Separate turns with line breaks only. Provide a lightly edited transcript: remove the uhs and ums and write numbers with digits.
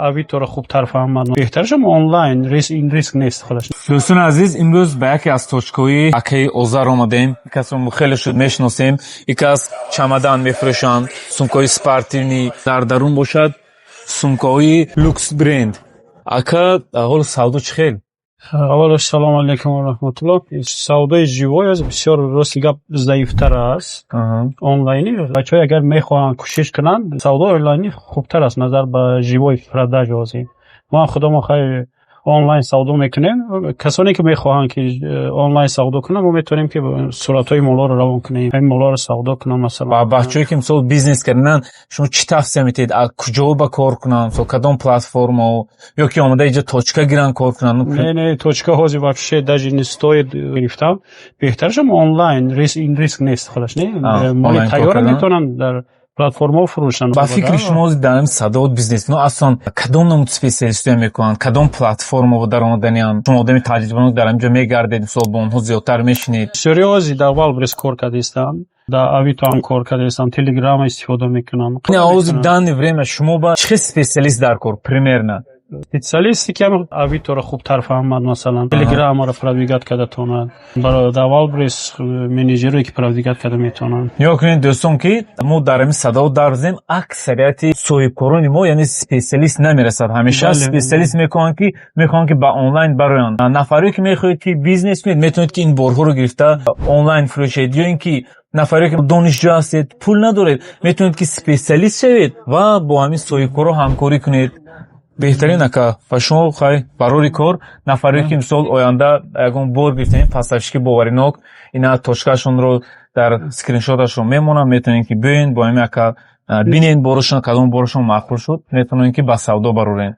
Авиторо хубтар фаҳмад. Беҳтарашам онлайн, риск, ин риск нест худаш.
Дӯстони азиз, имрӯз ба яке аз точкаҳои акаи Озар омадем. Ин касро мо хеле шуд мешиносем. Ин кас чамадан мефурӯшанд, сумкаҳои спортивный, дар дарун бошад сумкаҳои люкс бренд. Ака, ҳоло савдо чӣ хел?
Аввало, салому алайкум ва раҳматуллоҳ. Савдои живой аст, бисёр, рости гап, заифтар аст. Онлайнӣ бачаҳо агар мехоҳанд кӯшиш кунанд, савдои онлайнӣ хубтар аст назар ба живой продажа. Ҳозир мо ҳам худамон хай онлайн савдо мекунем. Касоне ки мехоҳанд ки онлайн савдо кунанд, мо метавонем ки суратҳои молҳоро равон кунем, ҳамин молҳоро савдо кунанд, масалан.
Ва бачаҳое ки, мисол, бизнес кардананд, шумо чӣ тавсия медиҳед? Аз куҷо ба кор кунанд? Мисол, кадом платформао ё ки омода иҷо точка гиранд, кор кунанд?
Не, точка ҳозир вообще даже не стоит гирифтан. Беҳтарашам онлайн, риск, ин риск нест худаш, не? Моли
Онлайн кор
тайёрро
кардан?
метавонанд дар платформаҳо фурӯшанд.
Ба фикри шумо, дар ҳамин Садовод бизнесмено аслан кадом намуд специалистҳое мекунанд, кадом платформао даромаданианд? Шумо одами таҷрибанок, дар ҳамин ҷо мегардед, мисол, бо онҳо зиёдтар мешинед.
Бисёриҳо ҳозир дар Вайлдберриз кор кардаистанд, дар Авито ҳам кор кардаистанд, Телеграма истифода мекунанд.
Ин ҳозир, данный время, шумо ба чӣ хел специалист дар кор примерно?
Специалисте ки ҳам Авиторо хубтар фаҳмад, масалан, Телеграмаро продвигать карда тавонад, дар Вайлдберриз менеҷере ки продвигать карда метавонанд.
Нигоҳ кунед, дӯстон, ки мо дар ҳамин Садовод дарзем, аксарияти соҳибкорони мо, яъне, специалист намерасад ҳамеша. Специалист мекунанд, ки мехоҳанд, ки ба онлайн бароянд. Нафаре ки мехоҳед, ки бизнес кунед, метавонед, ки ин борҳоро гирифта онлайн фурӯшед, ё ин ки нафаре ки донишҷӯ ҳастед, пул надоред, метавонед, ки специалист шавед ва бо ҳамин соҳибкорҳо ҳамкорӣ кунед. Беҳтарин, ака, ва шумо хай барори кор. Нафаре ки, мисол, оянда ягон бор гирифтем, поставщики боваринок, ина точкаашонро дар скриншоташон мемонам, метавонед, ки биёен бо ҳамин ака бинен борошон, кадом борошон маъқул шуд, метавонед, ки ба савдо барорен.